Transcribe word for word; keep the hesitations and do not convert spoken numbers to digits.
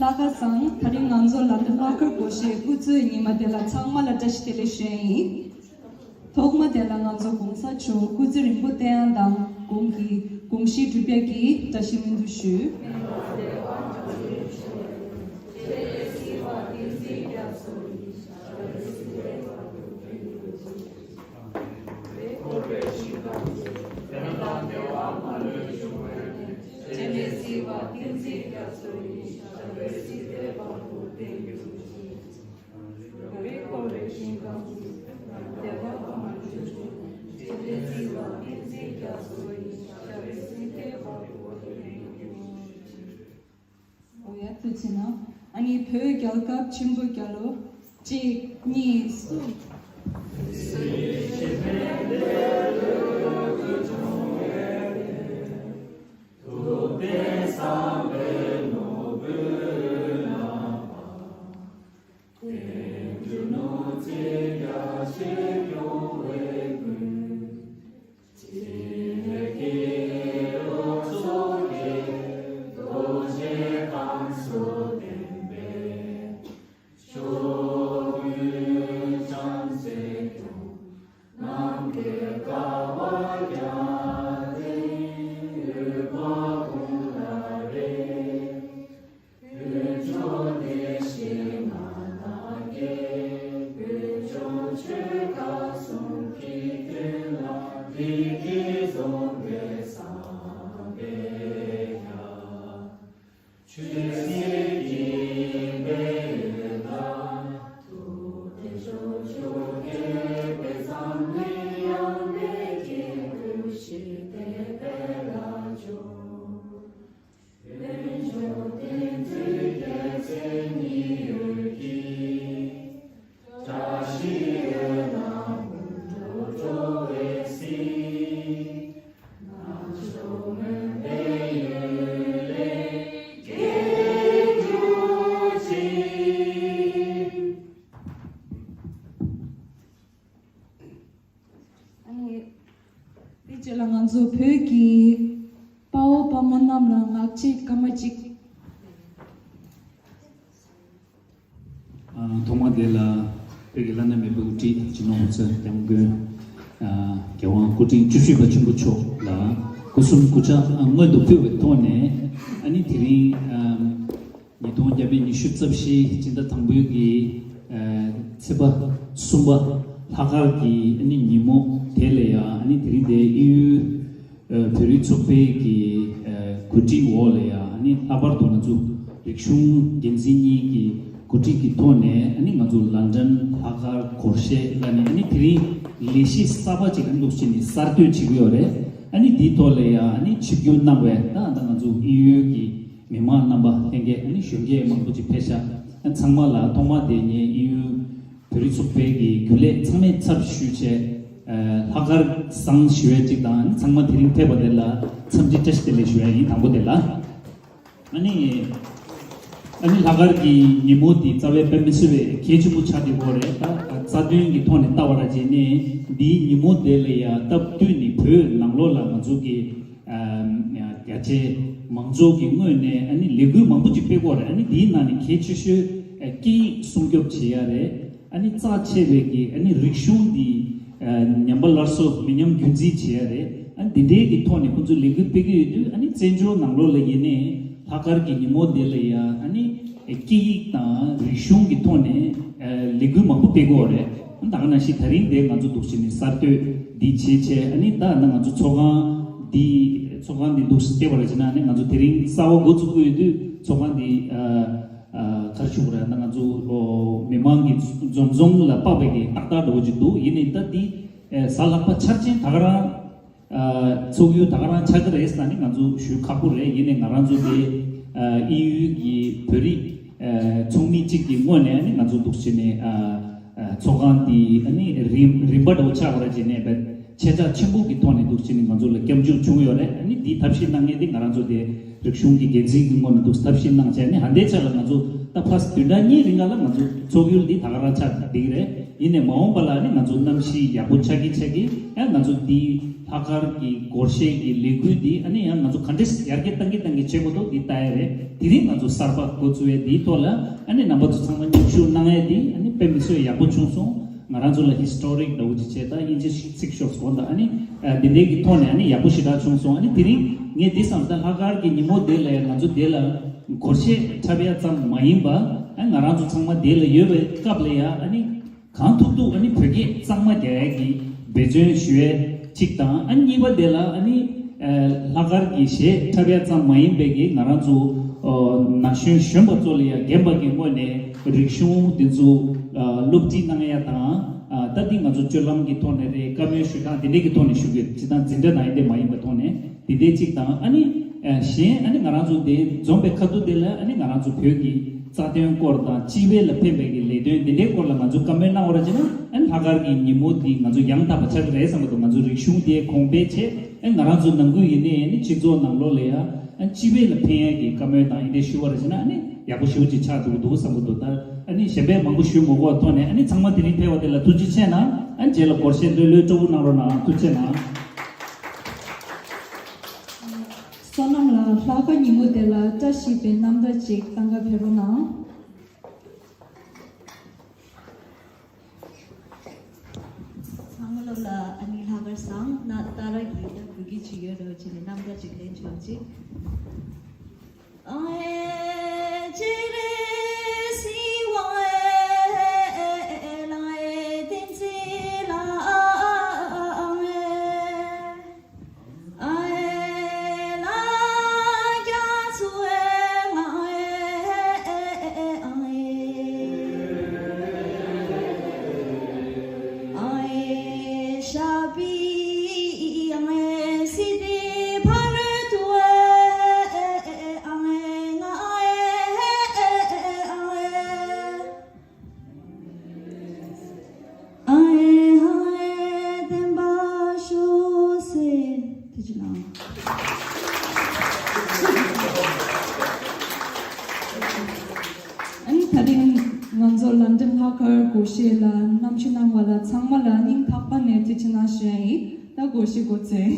ལྷ་ཁང་བཟང་། དེ་རིང་ང་ཚོ་ལ་ལྷག་དཀར་སྒོར་གཞས་དབུ་འཛུགས་ཉི་མ་དེ་ལ་ཚང་མ་ལ་བཀྲ་ཤིས་བདེ་ལེགས་ཞུ་ཡ་ཡིན། ཐོག་མ་དེ་ལ་ང་ཚོ་གོང་ས་མཆོག་སྐུ་ཚེ་རིང་པོ་བརྟན་ཡ་དང་གོང་གི་དགོངས་གཞི་འགྲུབ་ཡ་གི་བཀྲ་ཤིས་སྨོན་འདུན་ཞུ། འོ་ཡ་ཐུགས་རྗེ་གནང་། ཨ་ནི་བོད་རྒྱལ་ཁབ་ཆེན་པོ་རྒྱལ་ལོ། གཅིག་གཉིས་གསུམ། ཨ་ནི། དེ་རྗེས་ལ་ང་ཚོ་བོད་ཀྱི་དཔའ་བོ་དཔའ་མོ་རྣམས་ལ་ངག་བཅད་སྐར་མ་གཅིག་ཨ། ཐོག་མ་དེ་ལ་བོད་ཀྱི་བླ་ན་མེད་པའི་དབུ་ཁྲིད་སྤྱི་ནོར་༸གོང་ས་༸སྐྱབས་མགོན། ཨ། རྒྱལ་དབང་སྐུ་ཕྲེང་བཅུ་བཞི་པ་ཆེན་པོ་མཆོག་ལ་སྒོ་གསུམ་གུས་ཕྱག་སྔོན་དུ་ཕུལ་བའི་ཐོག་ནས། ཨ་ནི་དེ་རིང་ཨ་ཉིས་སྟོང་བརྒྱ་མེད་ཉི་ཤུ་རྩ་བཞི་སྤྱི་ཟླ་དང་པོའི་གི་ཨ་ཚེས་པ་གསུམ་པ་ལྷག་དཀར་གྱི་ཨ་ནི་ཉིན་མོ་དེ་ལ་ཡང་། ཨ་ནི་དེ་རིང་དེ་དབྱིན་ཡུལ་ཨ་བོད་རིགས་ཚོགས་པའི་གི་ཨ་གོ་སྒྲིག་འོག་ལ་ཡང་། ཨ་ནི་ལྷག་པར་དུ་ང་ཚོ་རིག་གཞུང་འགན་འཛིན་གཉིས་ཀྱི་གོ་སྒྲིག་གི་ཐོག་ནས། ཨ་ནི་ང་ཚོ་ལན་ཀྲན་ལྷག་དཀར་སྒོར་གཞས་ལ་ནི། ཨ་ནི་དེ་རིང་ལས་གཞི་གསར་པ་ཅིག་ཨ་ནི་འདུག་སེ་ནི་གསར་གཏོད་བྱེད་ཀྱི་ཡོད་རེད། ཨ་ནི་འདིའི་ཐོག་ལ་ཡང་། ཨ་ནི་ཆིབས་བསྒྱུར་གནང་བའི་ད་ད་ང་ཚོ་དབྱིན་ཡུལ་གྱི་མི་མང་རྣམ་པ་ལྷན་རྒྱས། ཨ་ནི་གཞོན་སྐྱེས་མང་པོ་ཅིག་ཕེབས་ཤག་ཨ་ཚང་མ་ལ་ཐོག་མ་དེ་ངས་དབྱིན་ཡུལ་བོད་རིགས་ཚོགས་པའི་གི་རྒྱུན་ལས་ཚང་མའི་ཚབ་ཞུས་བྱས། ཨ། ལྷག་དཀར་བཟང་ཞུ་ཡས་ཅིག་དང་། ཨ་ནི་ཚང་མ་དེ་རིང་ཕེབས་པ་དེ་ལ་འཚམས་འདྲི་བཀྲ་ཤིས་བདེ་ལེགས་ཞུ་ཡ་ཡིན། དང་པོ་དེ་ལ། ཨ་ནི། ཨ་ནི་ལྷག་དཀར་གྱི་ཉིན་མོ་འདི་རྩ་བའི་དཔེ་མི་སྲིད་པའི་གལ་ཆེན་པོ་ཆགས་བསྡད་ཡོད་རེད། ད་རྩ་དོན་གྱི་ཐོག་ནས་ལྟ་བ་ར་བྱས་ནས། འདིའི་ཉིན་མོ་དེ་ལ་ཡང་སྟབས་བསྟུན་ནས་བོད་ནང་ལོགས་ལ་ང་ཚོ་གི་ཨ་རྒྱ་ཆེ་མང་ཚོགས་ཀྱི་ངོས་ནས། ཨ་ནི་ལས་འགུལ་མང་པོ་ཅིག་སྤེལ་གྱི་ཡོད་རེད། ཨ་ནི་འདིའི་ནང་ནས་གལ་ཆེ་ཤོས་ཨ་སྐད་ཡིག་སྲུང་སྐྱོབ་བྱེད་ཡ་རེད། ཨ་ནི་རྩ་ཆེ་བའི་གི་ཨ་ནི་རིག་གཞུང་འདི་ཨ་ཉམས་པ་སླར་གསོ་མི་ཉམས་རྒྱུན་འཛིན་བྱེད་ཡ་རེད། ཨ་ནི་འདི་འདྲའི་གི་ཐོག་ནས་ཁོང་ཚོས་ལས་འགུལ་སྤེལ་གྱི་ཡོད་དུས། ཨ་ནི་བཙན་བྱོལ་ནང་ལོགས་ལ་ཡིན་ནའི་ལྷག་དཀར་གྱི་ཉིན་མོ་འདི་ལ་ཡ། ཨ་ནི་སྐད་ཡིག་དང་རིག་གཞུང་གི་ཐོག་ནས་ཨ་ལས་འགུལ་མང་པོ་སྤེལ་གྱི་ཡོད་རེད། ཨ་ནི་ད་ག་ནང་བཞིན་དེ་རིང་འདིར་ང་ཚོ་འདུག་སེ་ནི་གསར་གཏོད་འདི་བྱེད་བྱས། ཨ་ནི་ད་ང་ཚོ་ཚོགས་ཁང་འདི་ཚོགས་ཁང་འདི་འདུག་སེ་བལྟས་པ་ར་བྱས་ན། ཨ་ནི་ང་ཚོ་དེ་རིང་གསར་པ་འགོ་བཙུགས་ཀྱི་ཡོད་དུས། ཚོགས་ཁང་འདི་ཨ་ཨ་ག་རེ་ཞུ་དགོས་རེད། ད་ང་ཚོ་ཨོ་མི་མང་གི་འཛོམས་འཛོམས་ལ་དཔག་པའི་གི་ཏག་ཏག་འདྲ་བོ་ཅིག་འདུག་ཡིན་ནའི་ད་འདི་ཨ་གཟའ་ལྷག་པ་འཆར་ཅན་ད་ག་རང་ཨ་ཚོགས་ཡུལ་ད་ག་རང་ཆགས་ཀྱི་རེད་ཟེར་ནི་ང་ཚོ་ཞུ་ཁག་པོ་རེད། ཡིན་ནའི་ང་རང་ཚོ་དེ་ཨ་དབྱིན་ཡུལ་གྱི་བོད་རིགས་ཨ་ཚོགས་མི་གཅིག་གི་ངོས་ནས། ཨ་ནི་ང་ཚོ་འདུག་སེ་ནི་ཨ་ཨ་ཚོགས་ཁང་འདི་ཨ་ནི་རིམ་རིམ་པ་འདྲ་བོ་ཆགས་པ་ར་བྱས་ནས། ཆེ་ཕྱོགས་ཆེན་པོ་གི་ཐོག་ནས་འདུག་སེ་ནི་ང་ཚོ་ལ་སྐྱབས་འཇུག་བྱུང་ཡོད་རེད། ཨ་ནི་འདི་ཐབས་ཤེས་གནང་མཁན་དེ་ང་རང་ཚོ་དེ་རིག་གཞུང་གི་འགན་འཛིན་གྱི་ངོས་ནས་འདུག་ཐབས་ཤེས་གནང་བྱས་ནས། ཧ་ལས་ཆ་ལ་ང་ཚོ་ད་ཕར་བདུན་ཕྲག་གཉིས་རིང་ལ་ང་ཚོ་ཚོགས་ཡུལ་འདི་ད་ག་རང་ཆགས་བསྡད་ཀྱི་རེད། ཡིན་ནའི་མ་འོངས་པ་ལ་ནི་ང་ཚོ་གནམ་གཤིས་ཡག་པོ་ཆགས་ཀྱི་ཆགས་ཀྱི། ཨ་ང་ཚོ་འདི་ ལྷག་དཀར་གྱི་སྒོར་གཞས་ཀྱི་ལས་འགུལ་འདི་ཨ་ནི་ཡང་ང་ཚོ་ག་འདྲས་ཡར་རྒྱས་གཏང་གི་གཏང་གི་བྱེད་དགོས་འདུག་འདི་ལྟ་ཡ་རེད། དེ་རིང་ང་ཚོ་གསར་པ་འགོ་བཙུགས་ཡ་འདིའི་ཐོག་ལ་ཨ་ནི་རྣམ་པ་ཚོ་ཚང་མ་མཉམ་ཞུགས་གནང་ཡ་འདི་ཨ་ནི་དཔེ་མི་སྲིད་ཡག་པོ་བྱུང་སོང་། ང་རང་ཚོ་ལ་ཧི་སི་ཊོ་རིག་འདྲ་བོ་ཅིག་བྱས། ད་དབྱིན་ཇི་ཚིག་ཤོག་དགོངས་དག་ཨ་ནི་འདི་འདྲའི་གི་ཐོག་ནས་ཨ་ནི་ཡག་པོ་ཞེ་དྲག་བྱུང་སོང་། ཨ་ནི་དེ་རིང་ངས་འདི་བསམ་ད་ལྷག་དཀར་གྱི་ཉིན་མོ་འདི་ལ་ཡང་ང་ཚོ་འདི་ལ་སྒོར་གཞས་འཁྲབ་ཡ་ཙམ་མ་ཡིན་པ་ཨ་ང་རང་ཚོ་ཚང་མ་འདི་ལ་ཡོད་པའི་སྐབས་ལ་ཡ་ཨ་ནི། གང་ཐུབ་ཐུབ་ཨ་ནི་བོད་སྐད་གཙང་མ་རྒྱག་ཡ་གི་འབད་བརྩོན་ཞུ་ཡ་གཅིག་དང་། ཨ་ནི་གཉིས་པ་དེ་ལ་ཨ་ནི་ལྷག་དཀར་གྱི་གཞས་འཁྲབ་ཡ་ཙམ་མ་ཡིན་པའི་གི་ང་རང་ཚོ་ན་གཞོན་གཞོན་པ་ཚོ་ལ་ཡ་རྒན་པ་གི་ངོས་ནས་རིག་གཞུང་འདི་ཚོ་སློབ་ཁྲིད་གནང་ཡ་དང་། ད་འདི་ང་ཚོ་སྤྱོད་ལམ་གྱི་ཐོག་ནས་རེད། བཀའ་མོལ་ཞུ་སྟངས་དེ་འདྲས་ཀྱི་ཐོག་ནས་ཞུ་དགོས། སྤྱིར་བཏང་འཛིན་གྲྭ་དང་ཡིན་དེ་མ་ཡིན་པའི་ཐོག་ནས། དེ་འདྲའི་གཅིག་དང་། ཨ་ནི་གཞན་ཨ་ནི་ང་རང་ཚོ་འདི་འཛོམས་པའི་ཁ་ཐུག་དེ་ལ་ཨ་ནི་ང་རང་ཚོ་བོད་ཀྱི་རྩ་དོན་སྐོར་དང་སྤྱི་པའི་ལ་ཕན་པའི་གི་ལས་དོན་དེ་འདྲའི་སྐོར་ལ་ང་ཚོ་བཀའ་མོལ་གནང་བ་ར་བྱས་ན་ཨ་ནི་ལྷག་དཀར་གྱི་ཉིན་མོ་འདི་ང་ཚོ་ཡང་དག་པ་ཆགས་ཀྱི་རེད་བསམ་གྱི་འདུག་ང་ཚོ་རིག་གཞུང་དེ་གོང་འཕེལ་བྱས། ཨ་ནི་ང་རང་ཚོ་ནང་ཁུལ་ཡིན་ནའི་ཨ་ནི་སྤྱི་ཚོགས་ནང་ལོགས་ལ་ཡང་ཨ་ནི་སྤྱི་པའི་ལ་ཕན་ཡ་གི་བཀའ་མོལ་དང་ཨེ་འདྲའི་ཞུ་བ་ར་བྱས་ན་ཨ་ནི་ཡག་པོ་ཞེ་པོ་ཅིག་ཆགས་འདུག་འདུག་བསམ་གྱི་འདུག་ད་ཨ་ནི་གཞན་པས་མང་པོ་ཞུ་མི་དགོས་པ་ཐོག་ནས་ཨ་ནི་ཚང་མ་དེ་རིང་ཕེབས་པ་དེ་ལ་ཐུགས་རྗེ་ཆེ་གནང་། ཨ་ནི་རྗེས་ལ་སྒོར་གཞས་ལྷོད་ལྷོད་སྤྲོ་པོ་གནང་རོགས་གནང་། ཐུགས་རྗེ་གནང་། བསོད་ནམས་ལགས། ལྷག་དཀར་ཉིན་མོ་དེ་ལ་བཀྲ་ཤིས་པའི་རྣམ་ཐར་ཅིག་གཏང་ག་ཕེབས་རོགས་གནང་། ཚང་མ་ལོ་ལ་ཨ་ནི་ལྷག་དཀར་བཟང་ན་ཏ་ར་གི་ད་བོད་སྐད་ཅིག་ཡོད་རོགས་ཅིག་ནས་རྣམ་ཐར་ཅིག་ལེན་ཆོག་ཅིག་ཨ་ནི་དེ་རིང་ང་ཚོ་ལན་ཀྲན་ལྷག་དཀར་སྒོར་གཞས་ལ་རྣམ་ཞུ་གནང་བ་ལ་ཚང་མ་ལ་སྙིང་ཐག་པ་ནས་ཐུགས་རྗེ་གནང་ཞུ་ཡ་ཡིན། ད་སྒོར་གཞས་འགོ་བཙུགས།